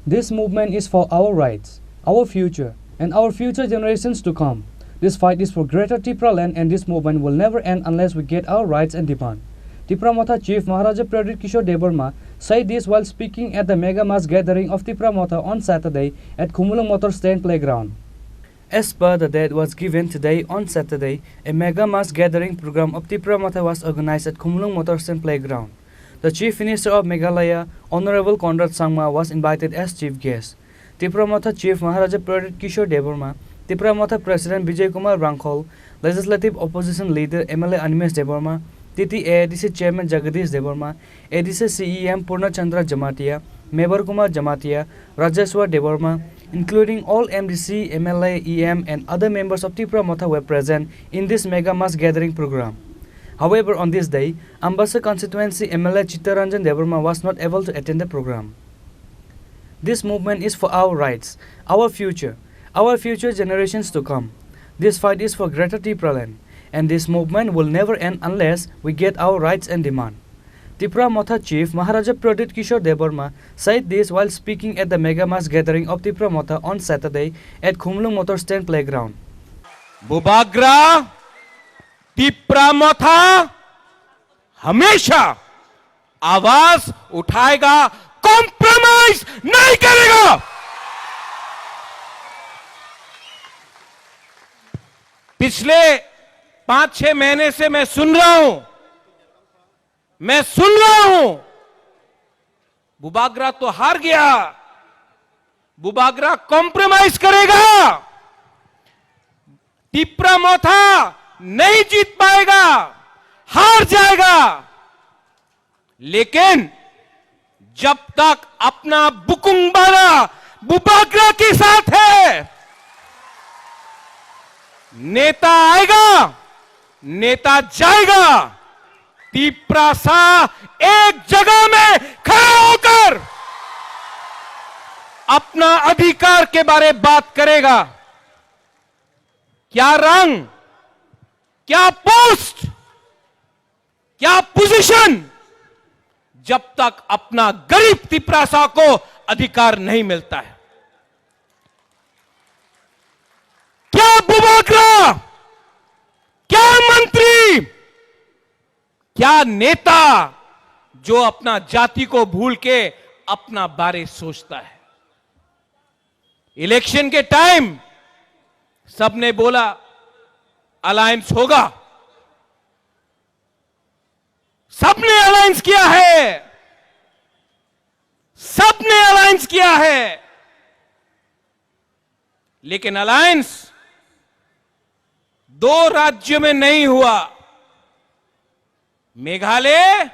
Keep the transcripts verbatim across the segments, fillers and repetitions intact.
This movement is for our rights, our future, and our future generations to come. This fight is for Greater Tipraland, and this movement will never end unless we get our rights and demand. Tipra Motha Chief Maharaja Pradyut Kishore Debbarma said this while speaking at the mega mass gathering of Tipra Motha on Saturday at Khumulwng Motor Stand Playground. As per the date was given today on Saturday, a mega mass gathering program of Tipra Motha was organized at Khumulwng Motor Stand Playground. The Chief Minister of Meghalaya, Honorable Conrad Sangma, was invited as chief guest. Tipra Motha Chief Maharaja Pradyut Kishore Debbarma, Tipra Motha President Bijay Kumar Rangkhol, Legislative Opposition Leader M L A Animesh Debbarma, T T A A D C Chairman Jagadish Debbarma, A D C C E M Purna Chandra Jamatia, Mebar Kumar Jamatia, Rajeshwar Debbarma, including all M D C, M L A, E M and other members of Tipra Motha were present in this mega mass gathering program. However, on this day, Ambassa constituency M L A Chittaranjan Debbarma was not able to attend the program. This movement is for our rights, our future, our future generations to come. This fight is for Greater Tipraland, and this movement will never end unless we get our rights and demand. Tipra Motha Chief Maharaja Pradyut Kishore Debbarma said this while speaking at the mega mass gathering of Tipra Motha on Saturday at Khumulwng Motor Stand Playground. Bubagra, Tipra Motha, हमेशा आवाज उठाएगा, कॉम्प्रोमाइज नहीं करेगा। पिछले पांच छह महीने से मैं सुन रहा हूं, मैं सुन रहा हूं, बुबागरा तो हार गया, बुबागरा कॉम्प्रोमाइज करेगा, टिप्रा मोथा नहीं जीत पाएगा, हार जाएगा। लेकिन जब तक अपना बुकुंग बाला बुबागरा के साथ है, नेता आएगा, नेता जाएगा, तिप्रासा एक जगह में खड़ा होकर अपना अधिकार के बारे बात करेगा। क्या रंग, क्या पोस्ट, क्या पोजीशन, जब तक अपना गरीब तिप्रासा को अधिकार नहीं मिलता है। क्या बुबागरा, क्या मंत्री, क्या नेता जो अपना जाति को भूल के अपना बारे सोचता है? इलेक्शन के टाइम सबने बोला अलायंस होगा, सबने अलायंस किया है, सबने अलायंस किया है, लेकिन अलायंस दो राज्यों में नहीं हुआ। मेघालय,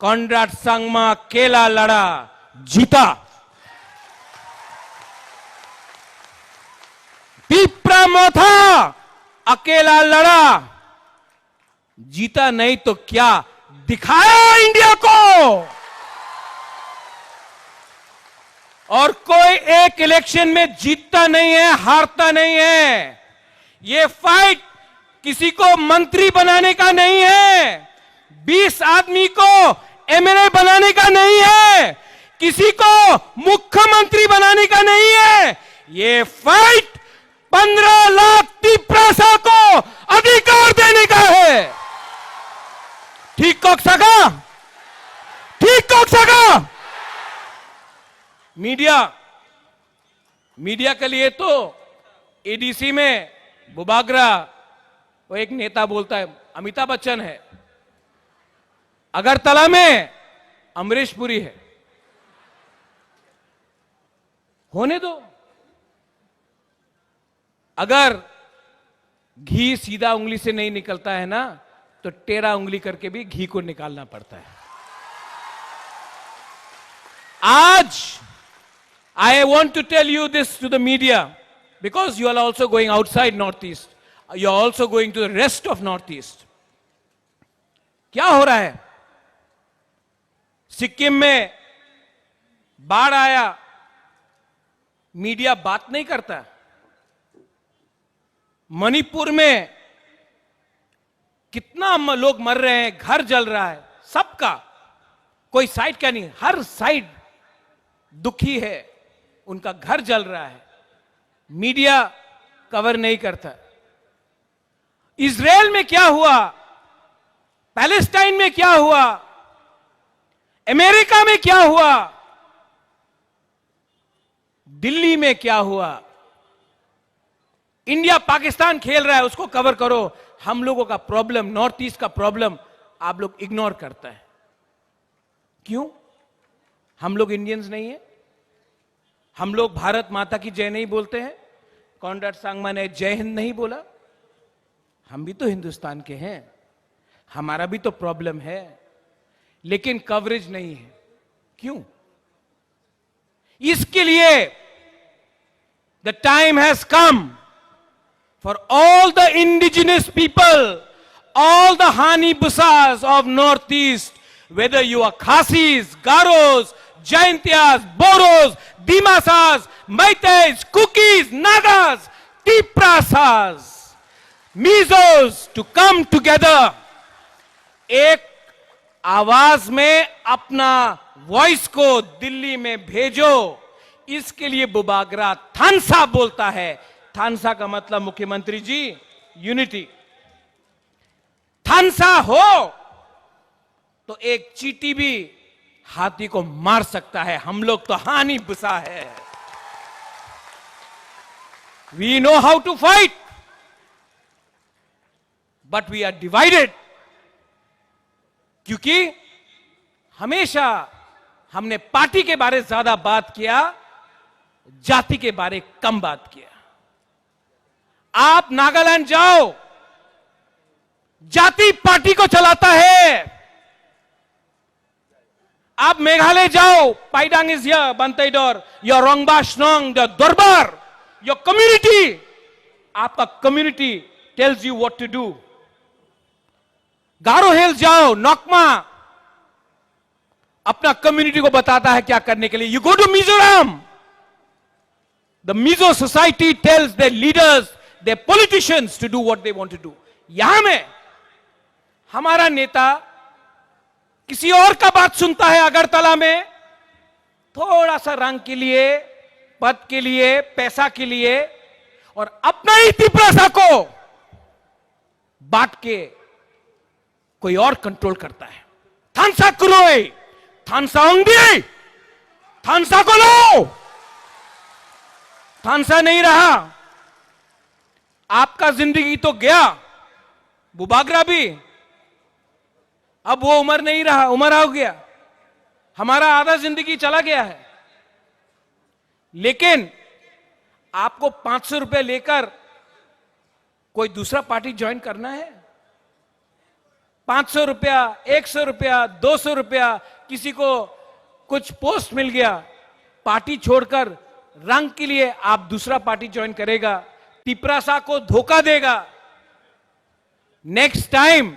कॉनराड संगमा अकेला लड़ा, जीता। तिप्रा मोथा अकेला लड़ा, जीता नहीं तो क्या, दिखाया इंडिया को। और कोई एक इलेक्शन में जीतता नहीं है, हारता नहीं है। ये फाइट किसी को मंत्री बनाने का नहीं है, बीस आदमी को एमएलए बनाने का नहीं है, किसी को मुख्यमंत्री बनाने का नहीं है। ये फाइट पन्ध्र लाख तिप्रासा को अधिकार देने का है। ठीक कक्साका, ठीक कक्साका। मीडिया, मीडिया के लिए तो एडीसी में बुबागरा, वो एक नेता बोलता है, अमिताभ बच्चन है, अगरतला में अमरीश पुरी है। होने दो। अगर घी सीधा उंगली से नहीं निकलता है ना, तो टेढ़ा उंगली करके भी घी को निकालना पड़ता है। आज I want to tell you this to the media, because you are also going outside Northeast, you are also going to the rest of Northeast. क्या हो रहा है? सिक्किम में बाढ़ आया, मीडिया बात नहीं करता। मणिपुर में कितना म-, लोग मर रहे हैं, घर जल रहा है, सबका कोई साइड क्या नहीं, हर साइड दुखी है, उनका घर जल रहा है, मीडिया कवर नहीं करता। इसराइल में क्या हुआ, पैलेस्टाइन में क्या हुआ, अमेरिका में क्या हुआ, दिल्ली में क्या हुआ, इंडिया पाकिस्तान खेल रहा है, उसको कवर करो। हम लोगों का प्रॉब्लम, नॉर्थ ईस्ट का प्रॉब्लम आप लोग इग्नोर करता है। क्यों? हम लोग इंडियंस नहीं है? हम लोग भारत माता की जय नहीं बोलते हैं? कॉनराड सांगमा ने जय हिंद नहीं बोला? हम भी तो हिंदुस्तान के हैं, हमारा भी तो प्रॉब्लम है, लेकिन कवरेज नहीं है। क्यों? इसके लिए the time has come for all the indigenous people, all the Hani Busas of Northeast, whether you are Khasis, Garos, Jaintias, Boros, Dimasas, Meiteis, Kukis, Nagas, Tiprasas, Mizos to come together. एक आवाज में अपना वॉइस को दिल्ली में भेजो, इसके लिए बुबागरा थानसा बोलता है। थानसा का मतलब, मुख्यमंत्री जी, यूनिटी। थानसा हो तो एक चींटी भी हाथी को मार सकता है। हम लोग तो हानी बुसा है। We know how to fight, but we are divided, क्योंकि हमेशा हमने पार्टी के बारे ज्यादा बात किया, जाति के बारे कम बात किया। आप नागालैंड जाओ, जाति पार्टी को चलाता है। आप मेघालय जाओ, Paidang is here, Banteidor, your Rangbah Shnong, the Dorbar, your community, आपका community tells you what to do। गारो हिल जाओ, नकमा अपना कम्युनिटी को बताता है क्या करने के लिए। You go to Mizoram, the Mizo society tells their leaders, their politicians to do what they want to do। यहां में हमारा नेता किसी और का बात सुनता है अगरतला में, थोड़ा सा रंग के लिए, पद के लिए, पैसा के लिए, और अपना ही तिपरासा को बांट के कोई और कंट्रोल करता है। थानसा क्रोय, थानसा ओंगदी, थानसा को लो। थानसा नहीं रहा, आपका जिंदगी तो गया, बुबागरा भी। अब वो उम्र नहीं रहा, उम्र हो गया, हमारा आधा जिंदगी चला गया है। लेकिन आपको पांच सौ रुपए लेकर कोई दूसरा पार्टी ज्वाइन करना है? पांच सौ रुपया, एक सौ रुपया, दो सौ रुपया, किसी को कुछ पोस्ट मिल गया, पार्टी छोड़कर रंग के लिए आप दूसरा पार्टी ज्वाइन करेगा, तिपरासा को धोखा देगा। नेक्स्ट टाइम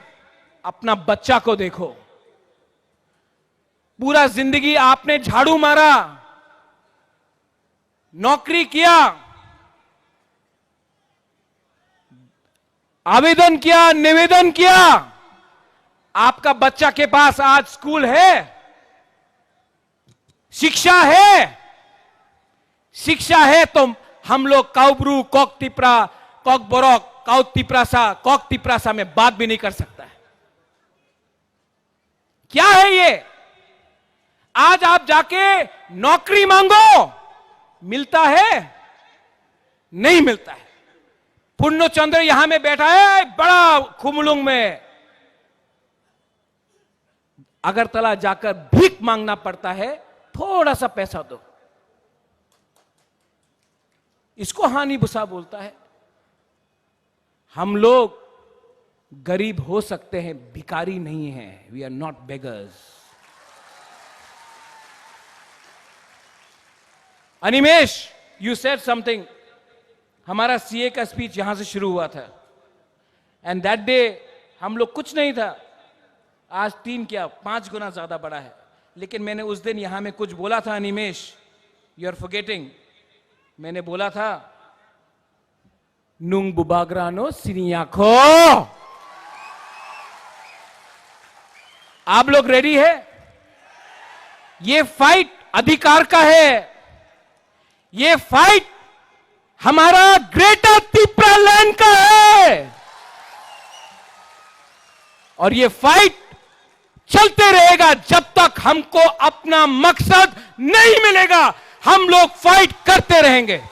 अपना बच्चा को देखो। पूरा जिंदगी आपने झाड़ू मारा, नौकरी किया, आवेदन किया, निवेदन किया, आपका बच्चा के पास आज स्कूल है, शिक्षा है? शिक्षा है तो हम लोग काउब्रू, कॉक तिपरा, कॉक बरक, काउ तिपरासा, कॉक तिपरासा में बात भी नहीं कर सकता है। क्या है ये? आज आप जाके नौकरी मांगो, मिलता है? नहीं मिलता है। पूर्ण चंद्र यहां में बैठा है, बड़ा खुमलुंग में। अगरतला जाकर भीख मांगना पड़ता है, थोड़ा सा पैसा दो। इसको हानि बुसा बोलता है। हम लोग गरीब हो सकते हैं, भिखारी नहीं है। We are not beggars। Animesh, you said something। हमारा सीए का स्पीच यहां से शुरू हुआ था, एंड दैट डे हम लोग कुछ नहीं था। आज तीन क्या, पांच गुना ज्यादा बड़ा है। लेकिन मैंने उस दिन यहां में कुछ बोला था, अनिमेश, you are forgetting। मैंने बोला था, Nung bubagrano siniya kho। आप लोग रेडी है? ये फाइट अधिकार का है, ये फाइट हमारा ग्रेटर तिप्रा लैंड का है। और ये फाइट चलते रहेगा जब तक हमको अपना मकसद नहीं मिलेगा। हम लोग फाइट करते रहेंगे।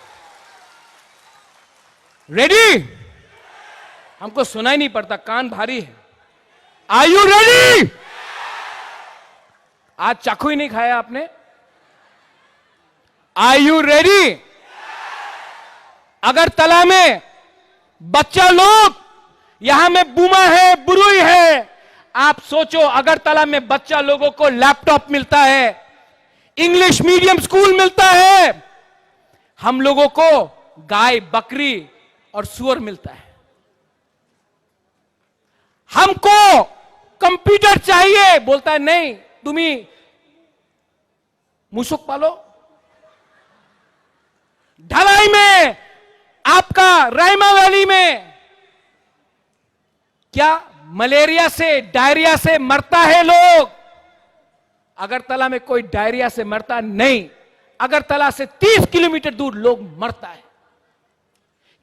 रेडी? हमको सुनाई नहीं पड़ता, कान भारी है। Are you ready? आज चाकू ही नहीं खाया आपने? Are you ready? अगरतला में बच्चा लोग, यहां में बुमा है, बुरुई है। आप सोचो, अगरतला में बच्चा लोगों को लैपटॉप मिलता है, इंग्लिश मीडियम स्कूल मिलता है, हम लोगों को गाय, बकरी और सुअर मिलता है। हमको कंप्यूटर चाहिए, बोलता है, नहीं, तुम्ही मुसुक पालो। ढलाई में, आपका रायमा वैली में क्या मलेरिया से, डायरिया से मरता है लोग? अगरतला में कोई डायरिया से मरता नहीं। अगरतला से तीस किलोमीटर दूर लोग मरता है।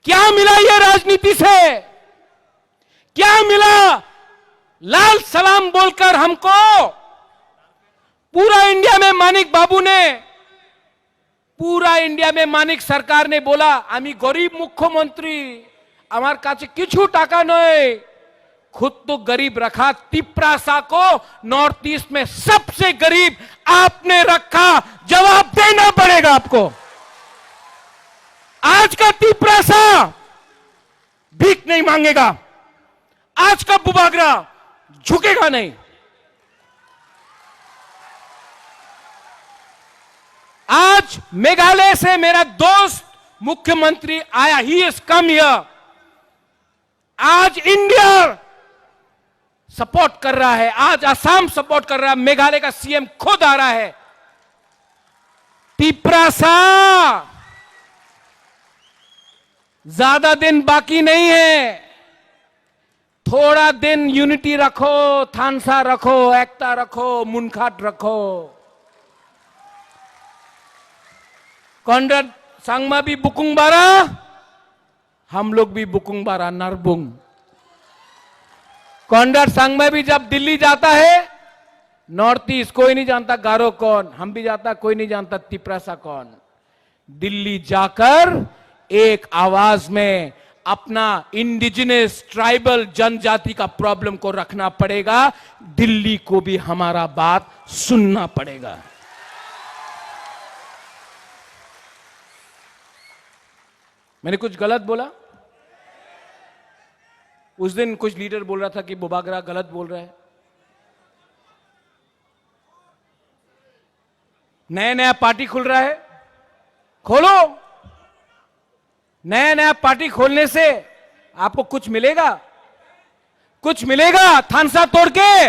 क्या मिला ये राजनीति से? क्या मिला? लाल सलाम बोलकर हमको पूरा इंडिया में मानिक बाबू ने, पूरा इंडिया में मानिक सरकार ने बोला, "আমি গরিব মুখ্যমন্ত্রী, আমার কাছে কিছু টাকা নেই।" खुद तो गरीब रखा, तिपरासा को नॉर्थ ईस्ट में सबसे गरीब आपने रखा, जवाब देना पड़ेगा आपको। आज का तिपरासा भीख नहीं मांगेगा, आज का बुबागरा झुकेगा नहीं। आज मेघालय से मेरा दोस्त मुख्यमंत्री आया, he has come here। आज इंडिया सपोर्ट कर रहा है, आज असम सपोर्ट कर रहा है, मेघालय का सीएम खुद आ रहा है। तिपरासा, ज्यादा दिन बाकी नहीं है, थोड़ा दिन यूनिटी रखो, थानसा रखो, एकता रखो, मुनखाट रखो। कॉनराड संगमा भी बुकुंग बारा, हम लोग भी बुकुंग बारा नरबुंग। कॉनराड संगमा भी जब दिल्ली जाता है, नॉर्थ ईस्ट कोई नहीं जानता गारो कौन, हम भी जाता कोई नहीं जानता तिपरासा कौन। दिल्ली जाकर एक आवाज में अपना इंडिजिनस ट्राइबल जनजाति का प्रॉब्लम को रखना पड़ेगा। दिल्ली को भी हमारा बात सुनना पड़ेगा। मैंने कुछ गलत बोला? उस दिन कुछ लीडर बोल रहा था कि बुबागरा गलत बोल रहा है। नया नया पार्टी खुल रहा है, खोलो। नया नया पार्टी खोलने से आपको कुछ मिलेगा? कुछ मिलेगा थानसा तोड़ के?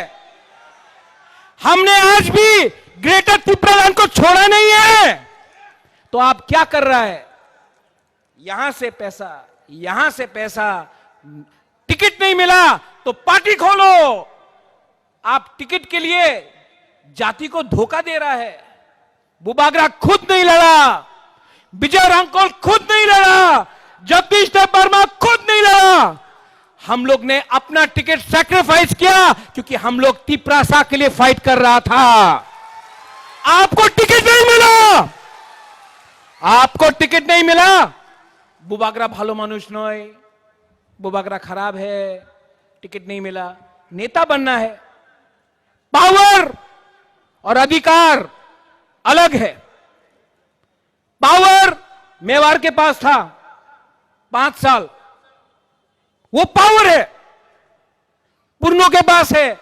हमने आज भी ग्रेटर तिपरालैंड को छोड़ा नहीं है। तो आप क्या कर रहा है? यहां से पैसा, यहां से पैसा, टिकट नहीं मिला तो पार्टी खोलो। आप टिकट के लिए जाति को धोखा दे रहा है। बुबागरा खुद नहीं लड़ा, विजय रांगकोल खुद नहीं लड़ा, जगदीश देव वर्मा खुद नहीं लड़ा। हम लोग ने अपना टिकट सैक्रिफाइस किया क्योंकि हम लोग तिपरासा के लिए फाइट कर रहा था। आपको टिकट नहीं मिला, आपको टिकट नहीं मिला। बुबागरा ভালো মানুষ নয়, बुबागरा खराब है, टिकट नहीं मिला। नेता बनना है, पावर और अधिकार अलग है। पावर मेवाड़ के पास था पांच साल, वो पावर है। पुरनो के पास है,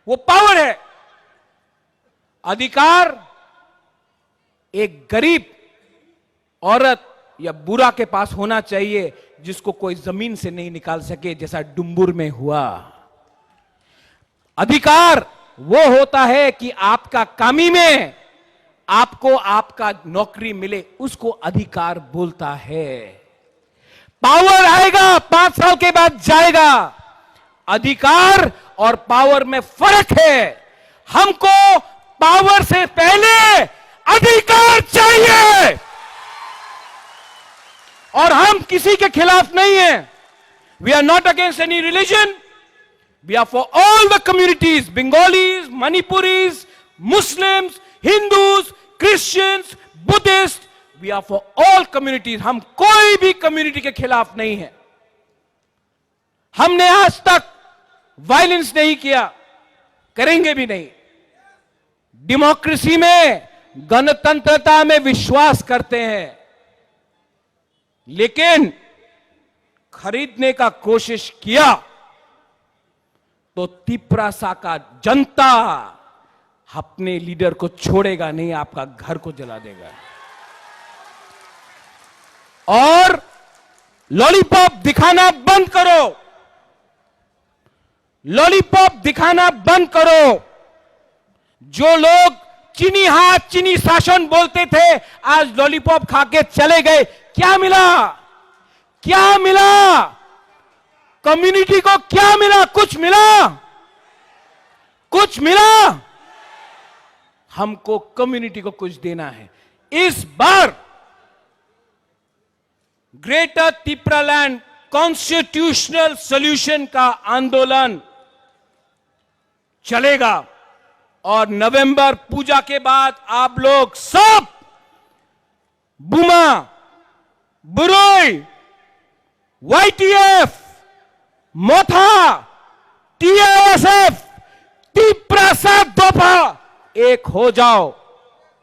वो पावर है। अधिकार एक गरीब औरत या बूढ़ा के पास होना चाहिए, जिसको कोई जमीन से नहीं निकाल सके, जैसा डुम्बुर में हुआ। अधिकार वो होता है कि आपका कामी में आपको आपका नौकरी मिले, उसको अधिकार बोलता है। पावर आएगा, पांच साल के बाद जाएगा। अधिकार और पावर में फर्क है। हमको पावर से पहले अधिकार चाहिए। और हम किसी के खिलाफ नहीं है। We are not against any religion. We are for all the communities, Bengalis, Manipuris, Muslims, Hindus, Christians, Buddhists. We are for all communities. हम कोई भी कम्युनिटी के खिलाफ नहीं है। हमने आज तक वायलेंस नहीं किया, करेंगे भी नहीं। डेमोक्रेसी में, गणतंत्रता में विश्वास करते हैं, लेकिन खरीदने का कोशिश किया तो तिपरासा का जनता अपने लीडर को छोड़ेगा नहीं, आपका घर को जला देगा। और लॉलीपॉप दिखाना बंद करो, लॉलीपॉप दिखाना बंद करो। जो लोग चीनी हाथ, चीनी शासन बोलते थे, आज लॉलीपॉप खा के चले गए। क्या मिला? क्या मिला? कम्युनिटी को क्या मिला? कुछ मिला? कुछ मिला? हमको कम्युनिटी को कुछ देना है। इस बार ग्रेटर तिपरालैंड कॉन्स्टिट्यूशनल सॉल्यूशन का आंदोलन चलेगा और नवंबर पूजा के बाद आप लोग सब बुमा, बुरोई, वाईटीएफ, मोथा, टीआईएसएफ, तिपरासा दफा, एक हो जाओ।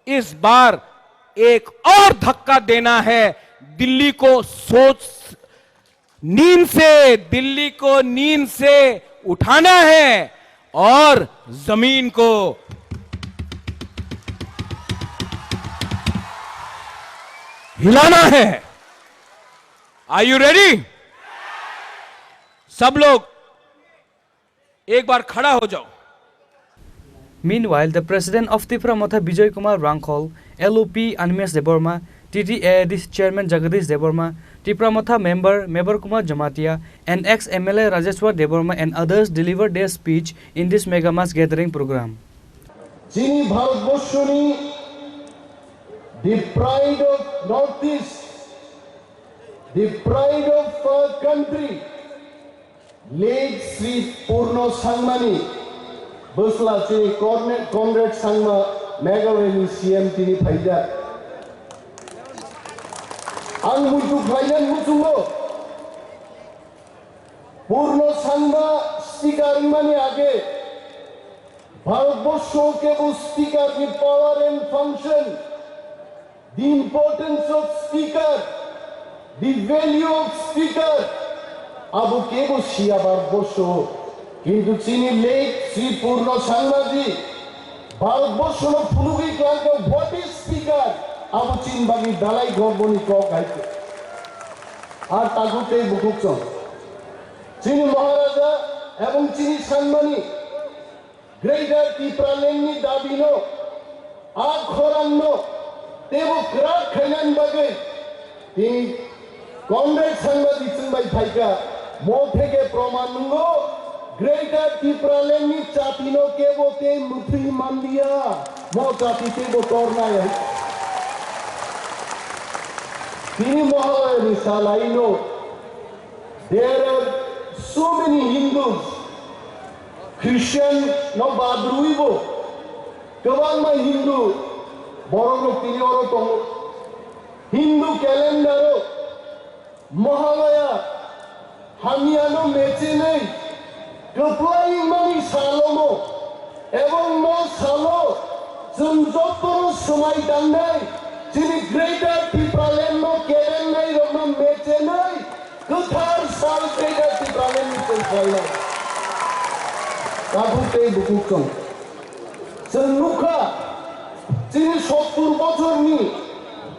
इस बार एक और धक्का देना है, दिल्ली को सोच, नींद से, दिल्ली को नींद से उठाना है और जमीन को हिलाना है। Are you ready? सब लोग एक बार खड़ा हो जाओ। Meanwhile, the President of Tipra Motha Bijoy Kumar Rangkhol, L O P Animesh Debbarma, T T A A D C Chairman Jagadish Debbarma, Tipra Motha member Mebar Kumar Jamatia, and ex M L A Rajeshwar Debbarma and others delivered their speech in this mega mass gathering program. Chini Bharatborsho ni, the pride of Northeast, the pride of our country, Late Sri Purno Sangmani bwsla chini Corne-, Conrad Sangma Meghalaya ni C M tini phaijak. Ang muitu khlainani muchungo Purno Sangma speaker wngmani age Bharatborsho kebo speaker ni power and function, the importance of speaker, the value of speaker, abo kebo siya Bharatborsho. Kintu chini late Sri Purno Sangmaji Bharatborsho no phunugwi klangkha what is speaker, abo chini bagwi belai gorboni kok hai khe. Ar takhuk tei bukhuk chwng. Chini Maharaja ebong chini Sangmani Greater Tipraland ni dabi no, a khorang no teibo kwrak khainani bagwi tini Conrad Sangma Bichung bai phaikha. Mo theke proman nungo, Greater Tipraland ni chati no kebo tei mwthwi manliya, mo chati teibo tornai. Tini Mahalaya ni salai no, there are so many Hindus, Christian no bad rwibo, kwbangma Hindu borok rok tini oro tongo. Hindu calendar o Mahalaya hamyano mechenwi kwplai wngmani salomo, ebong mo salo chwng jotono swmai tangnai chini Greater Tipraland no kerennai rokno mechenwi kwthar sal Greater Tipraland ni chwng khlainai. Takhuk tei bukhuk chwng. Chwng nukha, chini sottur bochorni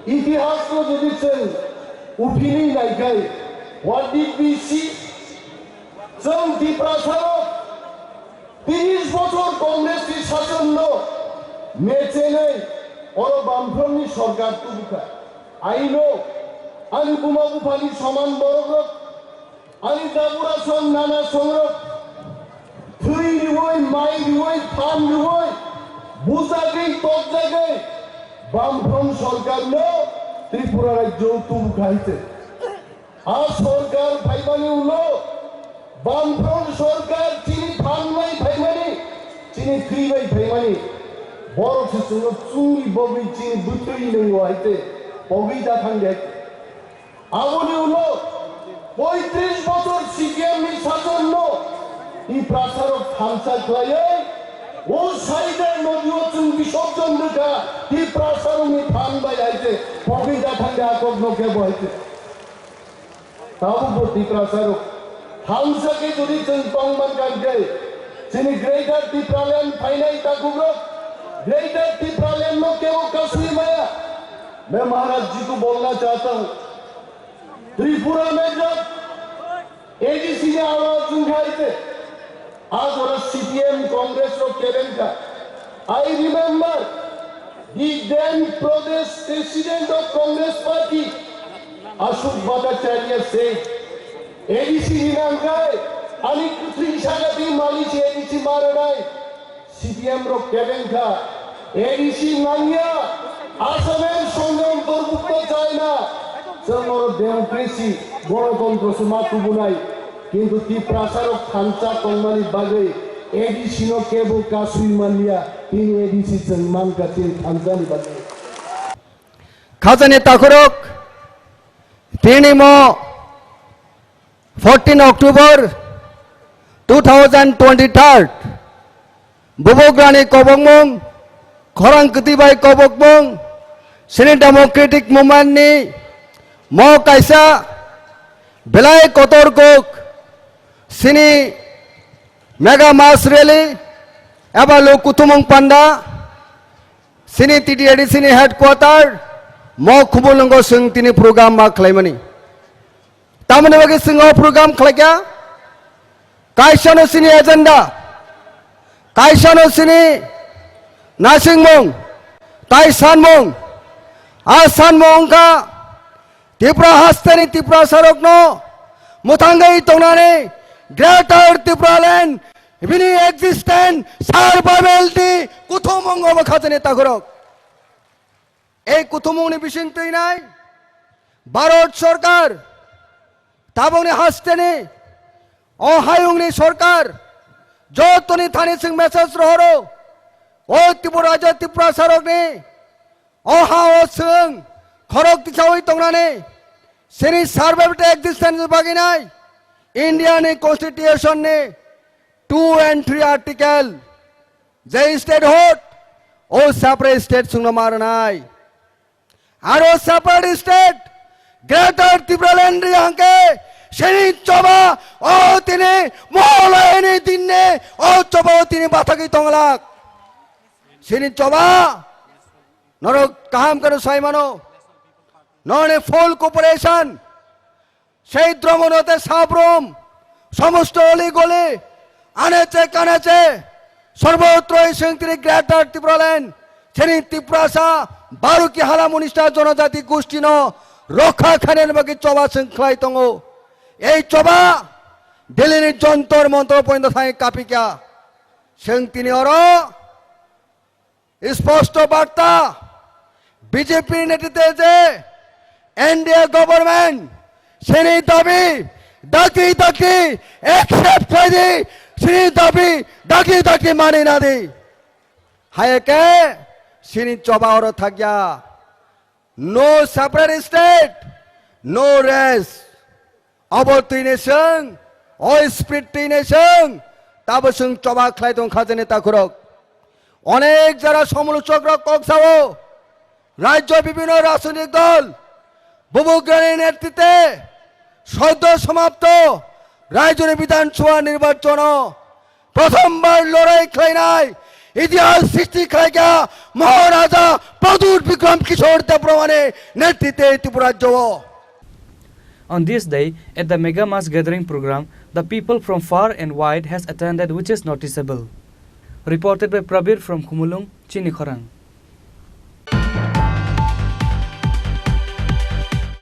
itihasno jodi chwng uphilwi naikhai, what did we see? Chwng Tiprasarok tris bochor Congress ni sasonno mechenwi oro Bamfront ni sorkar tubukha. I know, ani buma buphani soman borokrok, ani dabura song nana songrok, thwi riwi, mai riwi, phan riwi, bujagwi, tokjagwi, Bamfront sorkarno Tripura rajyo tubu khaise. A sorkar phaimani ulo Bamfront sorkar chini thanmai phaimani, chini thwibai phaimani. Borok se chwngno chwngwi bogwi chini bwtwi nwngo haise. Pogwi da thangde. Aboni ulo poitris bochor C P M ni sasonno Tiprasarok thansa khlaiwi o Saida nodio chwng bisorjon rwkha, Tiprasarokni than bai haise pogwi da thangde a kokno kebo haise. Tabukbo Tiprasarok thansa khe jodi chwng tongman kankhe chini Greater Tipraland phainai takhukrok Greater Tipraland no kebo kasui maya. मैं महाराज जी को बोलना चाहता हूँ, त्रिपुरा में जब A D C ने आवाज उठाई थे, आज वाला C P M कांग्रेस को केलेंका। I remember the then Pradesh President of Congress Party, Ashok Bhattacharya said, A D C hinangkai, ani kuthri sagati malichi A D C maranai. C P M rok kebeng kha, A D C nangya, Assam er songe ontorbhukto chai na, chwng oro democracy, gonotontro se ma tubunai, kintu Tiprasa rok thansa tongmani bagwi A D C no kebo kasui manliya, tini A D C chwng mankha chini thansani bagwi. Khajani takhorok, tini mo fourteen October two thousand twenty-third, Bubagrani kobokmung, khorang kwtwi bai kobokmung, chini democratic movement ni mo kaisa belai kotor kok, chini mega mass rally eba lo kuthumung panda, chini T T A D C ni headquarter mo Khumulwngo chwng tini program ma khlaimani. Tamoni bagwi chwng o program khlaikha, kaisano chini agenda, kaisano chini naisingmung, tai sanmung, a sanmung wngkha Tripura hasteni Tiprasarokno mwthangwi tongnani Greater Tipraland bini existence survival ni kuthumung obo khajani takhorok. Ei kuthumungni bising twinai Bharat Sorkar, tabukni hasteni o hayungni sorkar, jotoni thani chwng message rohoro, o Tripura rajyo Tiprasarokni o ha o chwng khorok tisawi tongnani, chini survival existence baginai India ni constitution ni two and three article, je state hot, o separate state chwngno ma rwnai. Aro separate state, Greater Tipraland ri hangke, chini choba, o tini, moholayani dinne, o choba o tini bathagwi tonglak. Chini choba, norok kaham kano saimano, noni full cooperation, সেই দ্রমনতে সাবরুম সমস্ত অলি গলি আনেচে কানেচে সর্বত্রই সেংত্রি গ্রেটার ত্রিপুরাল্যান্ড সেনি তিপ্রাসা বারো কি হালা মনিষ্টা জনজাতি গোষ্ঠীনো রক্ষা খানের বাকি চবা সেং খ্লাই তঙ্গো। এই চবা দিল্লির যন্তর মন্তর পর্যন্ত থাই কাপিকা সেং তিনি অর স্পষ্ট বার্তা বিজেপির নেতৃত্বে যে এনডিএ গভর্নমেন্ট সেনি দাবি দাকি দাকি একসেপ্ট খাইদি সেনি দাবি দাকি দাকি মানি নাদি হায়কে সেনি চবা অর থাকয়া। No separate state, no rest. Abo twi ni chwng, o spirit twi ni chwng, tabo chwng choba khlai tong kha jani takhurok. Onek jara somolochok rok kok sao, rajyo bibhinno rajnitik dol, bubugrani netritwe, soddo somapto, rajyoni bidhan sabha nirbachono, প্রথমবার লড়াই খাইনাই ইতিহাস সৃষ্টি খাইগা মহারাজা প্রদ্যুৎ বিক্রম কিশোর দেববর্মানে নেতৃত্বে ত্রিপুরা রাজ্য। On this day, at the mega mass gathering program, the people from far and wide has attended, which is noticeable. Reported by Prabir from Khumulwng, Chini Khorang.